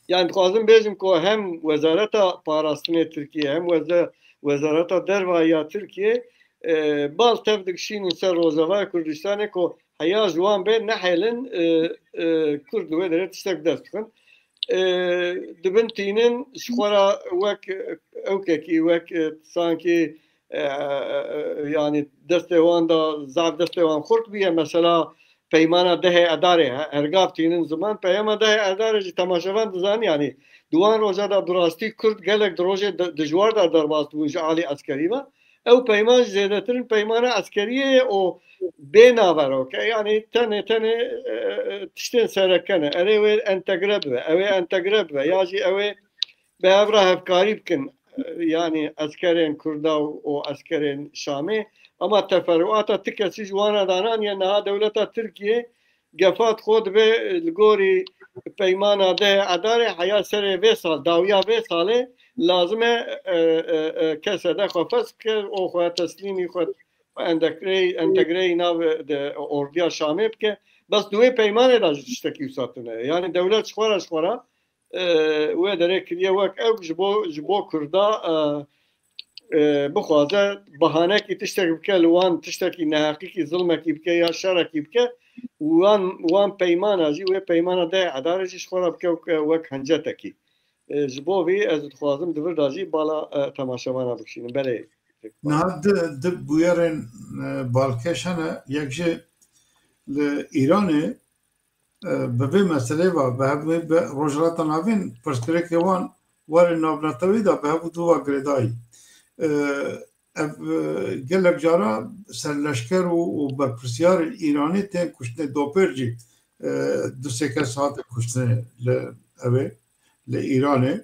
Yani dixwazim bêjim ku hem Wezareta Parastinê Tirkiye hem weze-, Wezareta Derve ya Tirkiye, e, bal tev dikişînin ser Rojavayê Kurdistanê ku heya ji wan be nehêlin, e, e, Kurd li wê derê tiştek bi dest bixin. E, dibin tînin ji xwe re wek ewkekî, wek, e, sankî, e, e, e, yani destê wan da zaf destê wan xurt bûye. Mesela peymana dehê Edarê, he-, hergav tînin ziman, peyama dehê Edarê jî temaşevan dizan, yanî di wan roja de bi rastî Kurd gelek di rojê di-, dijwar de derbas dibûn ji alî eskerî ve. Ew peyman jî zêdetir in peymana eskeriyê ye û bê naverok e. Yanî tenê, tenê, e, e, tiştên sereke ne. Erê wê entegre bibe, ew ê entegre bibe, ya jî ew ê bi hev re hevkarî bikin, e, yanî eskerên Kurda û, û eskerên Şamê. Ama teferruata ti kesî ji wan re dananiye. Niha dewleta Tirkiye gefa xwe dibe li gorî peymana dehê Edarê heya serê vê sal, dawiya vê salê lazim e, e, e, e, K S D xwe fesx bike û xwe teslîmî xwe entegreyî, entegreyî nav de ordiya Şamê bike. Bes di wê peymanê de jî tiştekî wisa tune ye. Yanî dewlet ji xwe re, ji xwe re, e, wê derê kiriye wek ew ji bo, ji bo Kurda, e, e, bixwaze bahanekî tiştek bike li wan, tiştekî neheqîkî, zilmekî bike ya şerekî bike, wan, wan peymana jî, wê peymana dehê Edarê jî ji xwe re bike wek, wek hencetekî. E, ji bo vî ez dixwazim di vir de jî bala, e, temaşevana bikişînim. Belê. Niha di, di bûyerên, e, balkêş hene, yek jî li Îranê, e, bi vê meselê ve, bi hev-, bi Rojhilata Navîn pirsgirêkê wan warê navnetewî de bi hev û du ve girêdayî. E, ev, e, gelek cara serleşker û, û berpirsiyarên Îranê tên kuştinê, dopêr jî, e, du sê kes hatin kuştinê li, ew ê, li Îranê.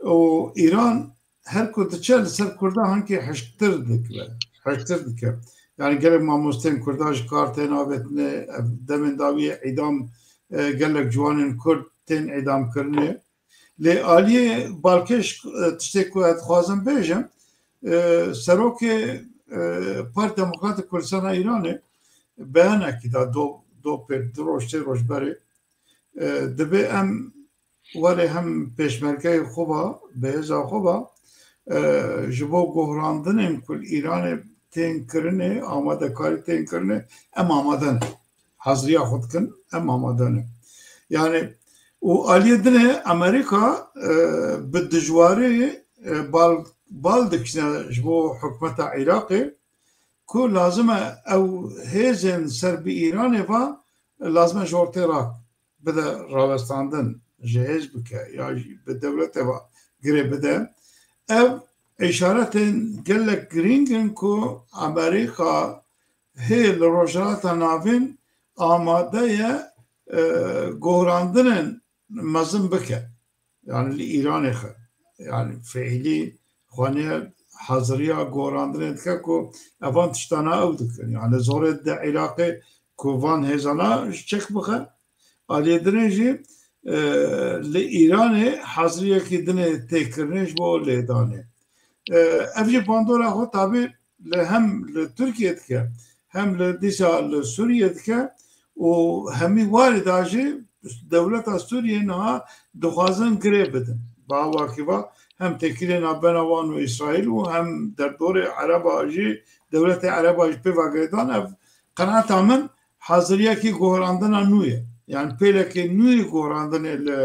Û Îran her ku diçe li ser Kurda hankê hişktir dike, hişktir dike. Yani gelek mamosteyên Kurda ji kar tên avêtine, ev demên dawiyê îdam, e, gelek ciwanên Kurd tên îdamkirinê. Lê aliyê balkêş, e, tiştê ku ez dixwazim bêjim, e, serokê, e, Partiya Demokratîk Kurdistana Îranê beyanekî da do, do pê du roj, sê roj berê, e, dibê em werê hem pêşmergeyê xwe ve, bi hêza xwe ve, e, ji bo guhrandinên ku li Îranê tên kirinê, amadekarî tên kirinê, em amade ne. Haziriya xwe dikin, em amade ne. Yani, û aliyê dinê Amerîka, e, bi dijwarî, e, bal, bal dikişîne ji bo hikûmeta Iraqê, ku lazim e ew hêzên ser bi Îranê ve lazim e ji ortê re bide rawestandin, jihêz bike ya jî bi dewletê ve girê bide. Ev îşaretên gelek girîng in ku Amerîka hê li Rojhilata Navîn amade ye, e, guhrandinên mezin bike. Yani li Îranê xe. Yani fiilî xwe nê haziriya guhrandinê dike ku evan tiştana ew dikin. Yani zorê de Iraqê ku van hêzana ji çek bixe. Aliyê dinê jî, e, li Îranê haziriyekî dinê têkirinê ji bo lêdanê. E, ev jî bandora xwe tabî li hem li Tirkiye dike, hem li dîsa li Sûriye dike û hemî warê de jî dewleta Sûriye niha dixwazin girê bidin. Bi awakî va hem têkilê navbena wan û Îsraîl û hem derdorê Ereba jî, dewletê Ereba jî pê ve girêdan. Ev qenaeta min haziriyekî guherandina nû ye. Yani pêlekê nû yê guherandinê li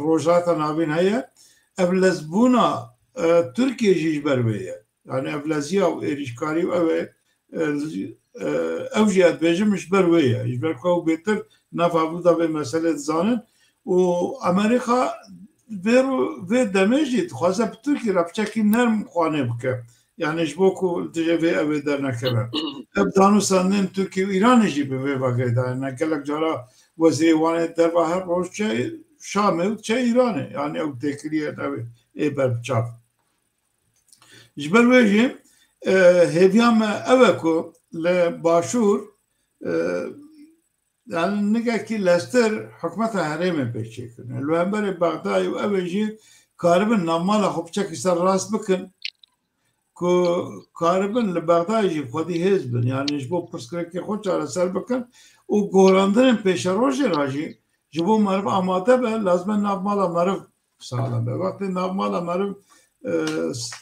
Rojhilata Navîn heye. Ev lezbûna, e, Tirkiye jî ji ber wê ye. Yani ev leziya û êrîşkarî û ew ê, e, e, ew jî ez dibêjim ji ber wê ye. Ji ber ku ew bêtir nava vî de vê meselê dizanin û Amerîka vê ro-, vê demê jî dixwaze bi Tirkî re piçekî nerm xwanê bike. Yani ji bo ku dijê vê ew ê dernekeve. Ev danûstandinên Tirkî û Îranê jî bi vê vegê de ne. Gelek cara wezîrê wan ê derva her roj çe Şamê û çe Îranê. Yani ew têkiliyên ew ê ber bi çav. Ji ber wê jî, e, hêviya me ew e ku li Başûr, e, yani nigekî lestir hikûmeta herêmê pêk çêkirine. Li hemberê Bexdayê û ew ê jî karibin navmala xwe piçekî ser rast bikin ku karibin li Bexdayê jî xwedî hêz bin. Yani ji bo pirsgirêkê xwe çareser bikin û guherandinên pêşerojê re jî ji bo meriv amade be, lazim e navmala meriv saxlem be. Wextê navmala meriv, e, s-,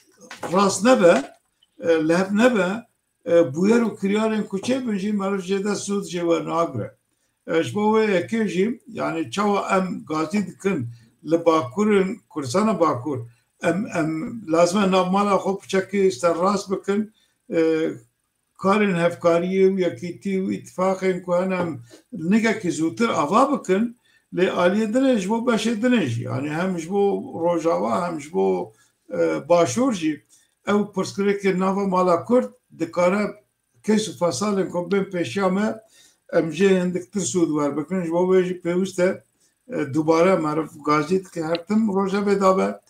rast nebe, e, li hev nebe, e, bûyer û kiryarên ku çêbin jî meriv jê de sûd jê wernagire. E, ji bo wê yekê jî, yani çawa em gazî dikin li Bakurên Kurdistana Bakur, em, em lazim e navmala xwe piçekî serrast bikin, e, karên hevkariyê û yekîtî û îtifaqên ku hene em nigekî zûtir ava bikin, lê aliyê din ê ji bo beşê din ê jî, yani hem ji bo Rojava hem ji bo, e, Başûr jî ew pirsgirêkê nava mala Kurd dikare kes û fesalên ku bên pêşiya me em jê hindiktir sûd werbikin. Ji bo wê jî pêwîst e, e, dubare meriv gazî dike her tim rojevê de be,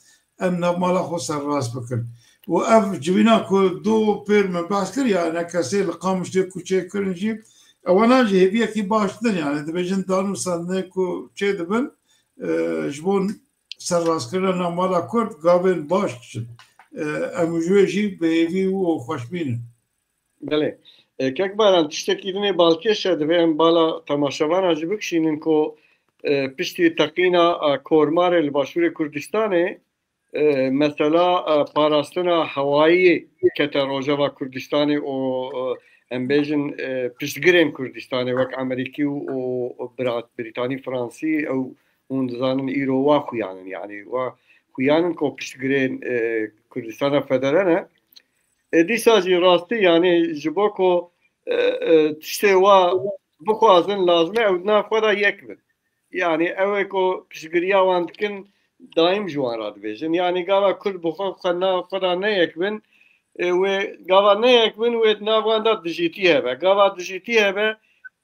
em navmala xwe serrast bikin. Û ev civîna ku du pêr me behs kir, ya ne kesê li Qamişlê ku çêkirin jî, ewana jî hêviyekî baş din, yani dibêjin danûstandinê ku çêdibin, e, ji bo serrastkirina navmala Kurd gavên baş diçin. E, em ji wê jî bi hêvî û xweşbîn in. Belê. E, Kek Baran, tiştekî din ê balkêş e, divê em bala temaşevana jî bikişînin ku, e, piştî teqîna, e, kormarê li Başûrê Kurdistanê, e, mesela, e, parastina hewayî kete rojeva Kurdistanê û, e, em bêjin, e, piştgirên Kurdistanê wek Amerîkî û, û Bira-, Brîtanî, Fransî, ew hûn dizanin îro wa xuyanin, yanî wa xuyanin ku piştgirên, e, Kurdistana Federe ne. E, dîsa jî rastî, yanî ji bo ku, e, e, tiştê wa bixwazin, lazim e ew di nav xwe de yek bin. Yanî ew ê ku piştgiriya wan dikin, daîm ji wan re dibêjin. Yanî gava Kurd bi xwe, xwe nav xwe de ne yek bin, e, wê gava ne yek bin, wê di nav wan de dijîtî hebe. Gava dijîtî hebe,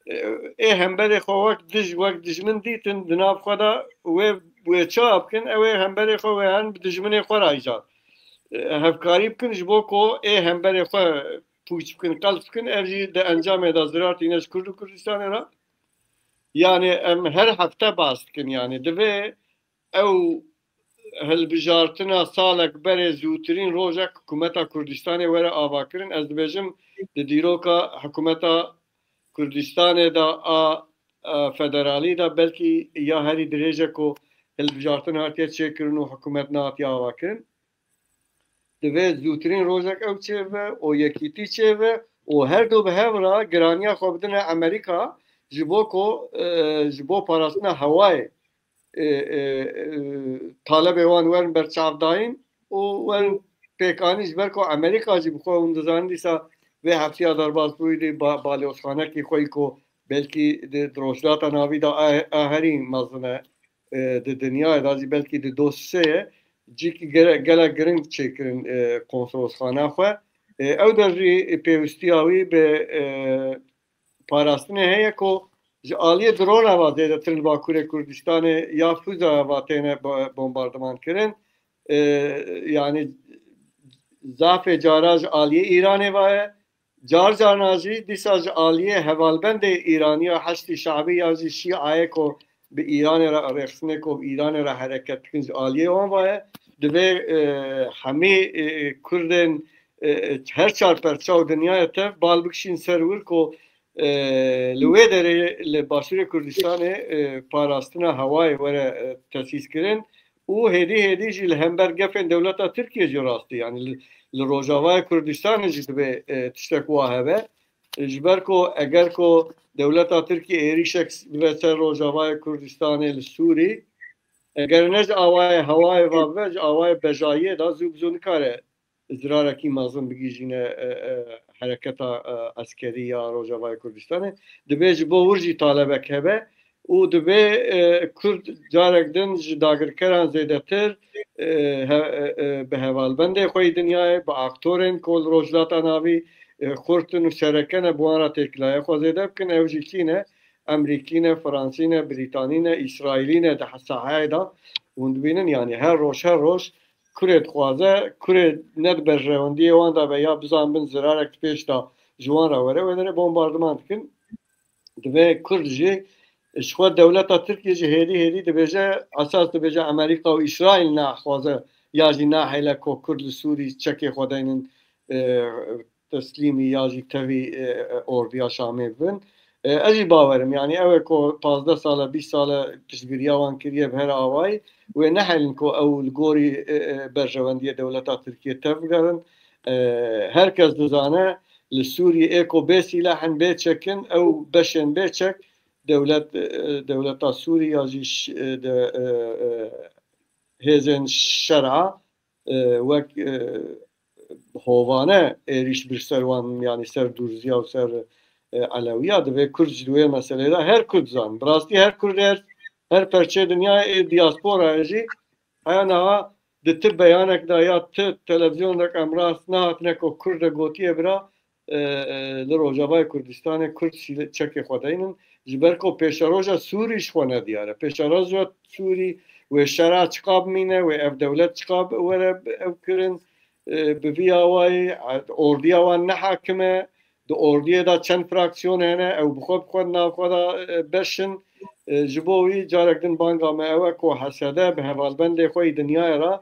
e, ê hemberê xwe wek dij, wek dijmin dîtin, di nav xwe de wê, wê çawa bikin, ew ê hemberê xwe wê herin bi dijminê xwe re îcar, e, hevkarî bikin, ji bo ku ê hemberê xwe pûç bikin, qels bikin, ev jî di encamê de zirar tîne ji Kurd û Kurdistanê re. Yani em her hefte bahs dikin, yani divê ew hilbijartina salek berê zûtirîn rojek hikûmeta Kurdistanê were avakirin. Ez dibêjim di dîroka hikûmeta Kurdistanê de a, a federalî de belkî ya herî dirêj e ku hilbijartin hatiye çêkirin û hikûmet nehatiye avakirin. Divê zûtirîn rojek ew çêve û yekîtî çêve û her du bi hev re giraniya xwe bidine Amerîka ji bo ku, e, ji bo parastina hewayê, e, e, e, talebê wan werin berçavdayîn û werin pêkanîn, ji ber ku Amerîka jî bi xwe hûn dizanin dîsa vê heftiya derbasbûyî dê ba-, balyoxxanekî xwe yî ku belkî di, di Rojhilata Navî de a, a herî mezin e, e, di dinyayê de jî belkî di do sê ye, cîkî gere-, gelek giring çêkirin, e, konsolosxana xwe. E, ew der jî pêwîstiya wî bi, e, parastinê heye ku ji aliyê drona ve zêdetir li Bakurê Kurdistanê ya fûza ve têne bo-, bombardiman kirin. E, yanî zafê cara ji aliyê Îranê ve ye. Car carna jî dîsa ji aliyê hevalbendê Îranî ya Heşdî Şabî ya jî Şîayê ku bi Îranê re rêxistinê ku bi Îranê re hereket dikin ji aliyê wan ve ye. Divê, e, hemî, e, Kurdên, e, her çar perça û dinyaya tev bal bikişîn ser wir ku, e, li wê derê li Başûrê Kurdistanê, e, parastina hewayê were, e, tesîs kirin û hêdî hêdî jî li hember gefên dewleta Tirkiye jî rastî, yanî li, li Rojavayê Kurdistanê jî divê, e, tiştek wa hebe. Ji ber ku eger ku dewleta Tirkiyê êrîşek bibe ser Rojavayê Kurdistanê li Sûrî, eger ne ji awayê hewayê ve bibe, ji awayê bejayiyê de zû bi zû nikare zirarekî mezin bigihîjîne, e, e, hereketa, e, eskerî ya Rojavayê Kurdistanê. Divê ji bo wir jî talebek hebe û divê, e, Kurd carek din ji dagirkeran zêdetir, e, he-, e, e, bi hevalbendê xwe yê dinyayê, bi aktorên ku li Rojhilata Navî, e, xurt in û sereke ne, bi wan re têkilaya xwe zêde bikin. Ew jî kî ne? Emerîkî ne, Fransî ne, Brîtanî ne, Îsraîlî ne di saheyê de. Hûn dibînin, yanî her roj, her roj kurê dixwaze, kurê ne di berjewendiyê wan de be ya bizanbin zirarek di pêş de ji wan re were, wê derê bombardiman dikin. Divê Kurd jî ji xwe dewleta Tirkiye jî hêdî hêdî dibêje, esas dibêje Amerîka û Îsraîl naxwaze ya jî nahêle ku Kurd li Sûrî çekê xwe deynin, e, teslîmî ya jî tevî, e, e, ordiya Şamê bibin. E, ez jî bawerim, yanî ew ê ku pazdeh sal e, bîst sal e piştgiriya wan kiriye bi her awayî, wê nehelin ku ew li gorî, e, e, berjewendiyê dewleta Tirkiye tevgerin. E, her kes dizane li Sûriyê ê ku bê sîleh in, bê çek in, ew beşên bê çek dewlet, e, dewleta Sûrî ya jî ş-, e, de, e, e, hêzên şera, e, wek, e, hovane êrîş bir ser wan, yanî ser Dûrziya û ser, e, Elewiya. Divê Kurd jî di wê meselê de, her Kurd zan. Bi rastî her Kurd, her, her perçê dinyayê, ê diasporayê jî heya niha di ti beyanek de ya ti televîzyonrek em rast nehatine ku Kurd e gotiye bira, e, e, li Rojavayê Kurdistanê Kurd sîle-, çekê xwe deynin. Ji ber ku pêşeroja Sûrî ji xwe nediyar e. Pêşeroja Sûrî wê şera çiqa bimîne, wê ev dewlet çiqa bi-, were bi-, ew kirin, e, bi vî awayî, e, ordiya wan ne hakim e. Di ordiyê de çend fraksiyon hene, ew bi xwe bi xwe di nav xwe de, e, beş in. E, ji bo wî carek din banga me ew e ku H S D bi hevalbendê xwe yî dinyayê re,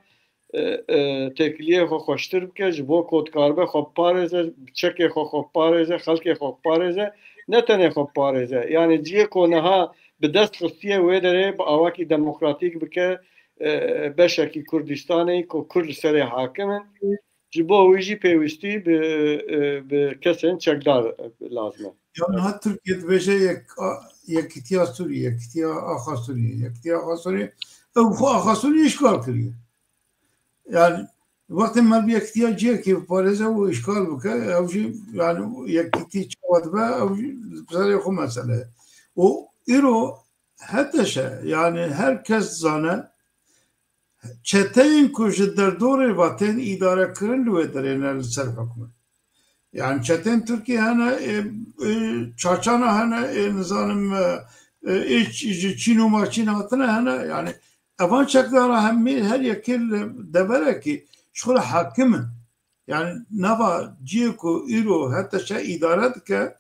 e, e, têkiliyê xwe xweştir bike, ji bo ku dikaribe xwe biparêze, çekê xwe xwe biparêze, xelkê xwe biparêze, ne tenê xwe biparêze. Yanî cihê ku niha bi dest xistiye wê derê bi awakî demokratîk bike, e, beşekî Kurdistanê ku Kurd li serê hakim in. Ji bo wî jî pêwîstî bi, e, bi kesên çekdar lazim e. Ya niha Tirkiye dibêje yek-, a-, yekîtiya Sûrî, yekîtiya axa Sûrî, yekîtiya axa Sûrî. Ew xwe axa Sûrî îşgal kiriye. Yani wextê me bi yekîtiya cihekê biparêze û îşgal bike, ew jî yani yekîtî çawa dibe, ew jî bi serê xwe mesele ye. Û îro HTŞ, yani her kes zane, çeteyên ku ji derdorê ve tên îdarekirin li wê derê ne li ser hukm in. Yani çetên Tirkiyê hene, ê, ê, Çaçana hene, ê, nizanim, ê, ê, ê, ç-, ji Çîn û Maçîn hatine hene. Yani evan çekdara hemî her yekê li deverekî ji xwe re hakim in. Yani nava cihê ku îro HTŞ îdare dike,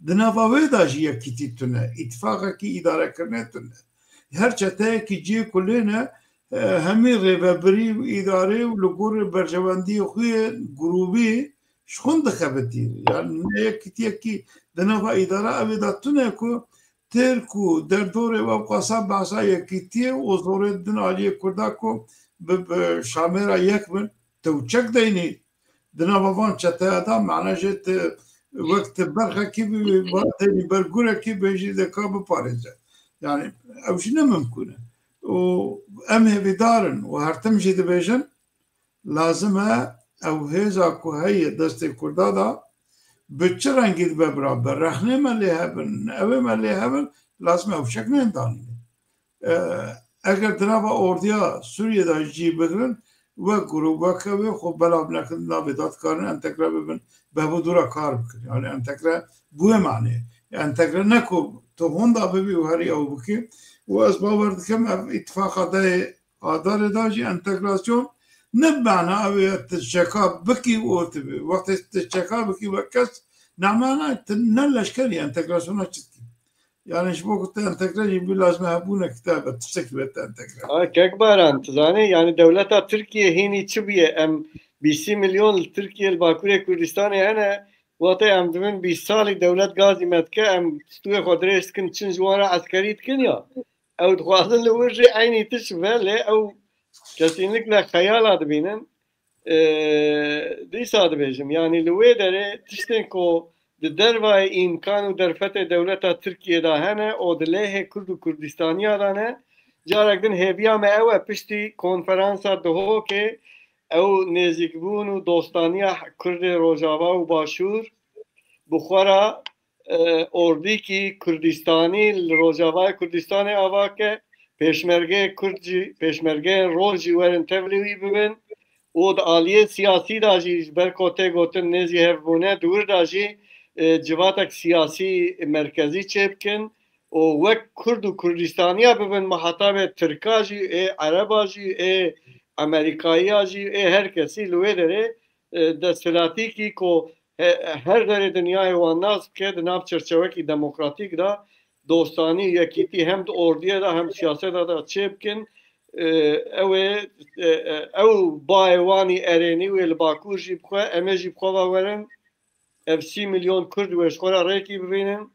di nava wê de jî yekîtî tune, îtifaqekî îdarekirinê tune. Her çeteyekî cihê ku lê ne, e, hemî rêvebirî û îdarê û li gorî berjewendiyê xwe yê grûbî ji xwe dixebitî. Yani ne yekîtiyekî di nava îdara ew ê de tune ku Tirk û derdorê we qasa behsa yekîtiyê û zorê din aliyê Kurda ku bi, bi Şamê re yek bin, te û çek deynî di nava van çeteya de, mane jê ti wek ti berxekî bî, va deynî ber gurekî bêjî de ka biparêze. Yani ew jî ne mimkûn e. Û em hêvîdar in û her tim jî dibêjin, lazim e ew hêza ku heye destê Kurda de bi çi rengî dibe bira, bi rexnê me lê hebin, ew ê me lê hebin, lazim e ew şek neyên danîne. E, eger di nava ordiya Sûriyê de cî bigrin, wek grûb, wek ew ê xwe belav nekin, navê de dikarin entegre bibin, bi hevdû re kar bikin. Yani entegre bi wê manê. Entegre ne ku tu honda bibî û herî ew bikî. Û ez bawer dikim ev îtifaqa dehê Adarê de jî entegrasyon ne bi mana ew ê tu çeka bikî û tu bî. Wextê tu çeka bikî wek kes, ne mana tu ne leşkerî entegrasyona çi dikî. Yani ji bo ku te entegre jî bî lazim e hebûnek te be, tiştekî be te entegre. Ha, Kek Baran, tu zanî, yani dewleta Tirkiye hînî çi bûye? Em bîst milyon li Tirkiye, li Bakurê Kurdistanê hene, wate em dibin bîst salî dewlet gazî me dike, em stûyê xwe dirêj dikin, çin ji wan re eskerî dikin ya. Ew dixwazin li wir jî eynî tişt be, lê ew kesînlikle xeyala dibînin. Ee, dîsa dibêjim, yani li wê derê tiştên ku di dervayê îmkan û derfetê dewleta Tirkiyê de hene û di lehê Kurd û Kurdistaniya de ne. Carek din hêviya me ew e, piştî konferansa Duhokê ew nêzîkbûn û dostaniya Kurdê Rojava û Başûr bi xwe re, e, ordîkî Kurdistanî li Rojavayê Kurdistanê ava ke, pêşmergeyê Kurd jî, pêşmergeyên Roj jî werin tevlî wî bibin û di aliyê siyasî de jî, ji ber ku tê gotin nêzî hevbûne, di wir de jî, e, civatek siyasî merkezî çêbikin û wek Kurd û Kurdistaniya bibin, mihetabê Tirka jî, ê Ereba jî, ê Amerîkayiya jî, ê her kesî li wê derê, e, desthilatîkî ku he-, her derê dinyayê wan nas bike, di nav çerçevekî demokratîk de dostanî, yekîtî hem di ordiyê de hem siyaseta de çêbikin. E, ew ê, e, e, ew bayê wanî erênî wê li Bakur jî bixwe, em ê jî bixwe ve werin. Ev sî milyon Kurd wê ji xwe re rêkî bibînin.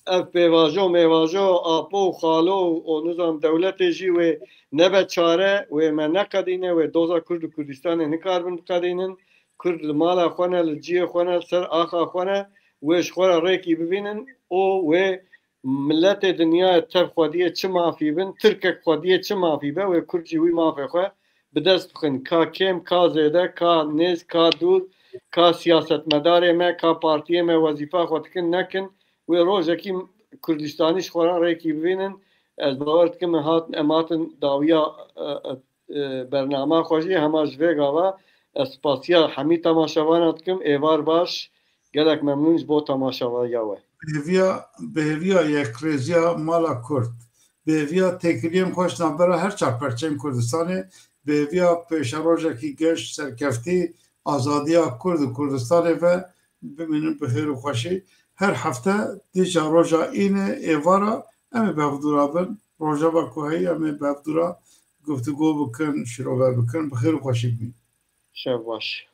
Ev pêvajo mêvajo, apo û xalo û, û nizam dewletê jî wê nebe çare, wê me neqedîne, wê doza Kurd û Kurdistanê nikaribin biqedînin. Kurd li mala xwe ne, li ciyê xwe ne, li ser axa xwe ne, wê ji xwe re rêkî bibînin û wê miletê dinyayê tev xwediyê çi mafî bin, Tirkek xwediyê çi mafî be, wê Kurd jî wî mafê xwe bi dest bixin. Ka kêm, ka zêde, ka nêz, ka dûr, ka siyasetmedarê me, ka partiyê me wezîfa xwe dikin, nekin, wê rojekî Kurdistanî ji xwe re rêkî bibînin. Ez bawer dikim em hatin, em hatin dawiya, e, e, e, bernama xwe jî, hema ji vê gava ez spasiya hemî temaşevana dikim. Êvar baş, gelek memnûn ji bo temaşevaya we. Bi hêviya, bi hêviya yekrêziya mala Kurd, bi hêviya têkiliyên xwe ji navbera her çar perçeyên Kurdistanê, bi hêviya pêşerojekî geş, serkeftî, azadiya Kurd û Kurdistanê ve bimînin bi xêr û xweşî. Her hefte dîsa roja înê êvara em ê bi hevdû re bin. Rojeva ku heyî em ê bi hevdû re guftûgo bikin, şîrove bikin. Bi xêr û xweşî bimînin. Şev baş.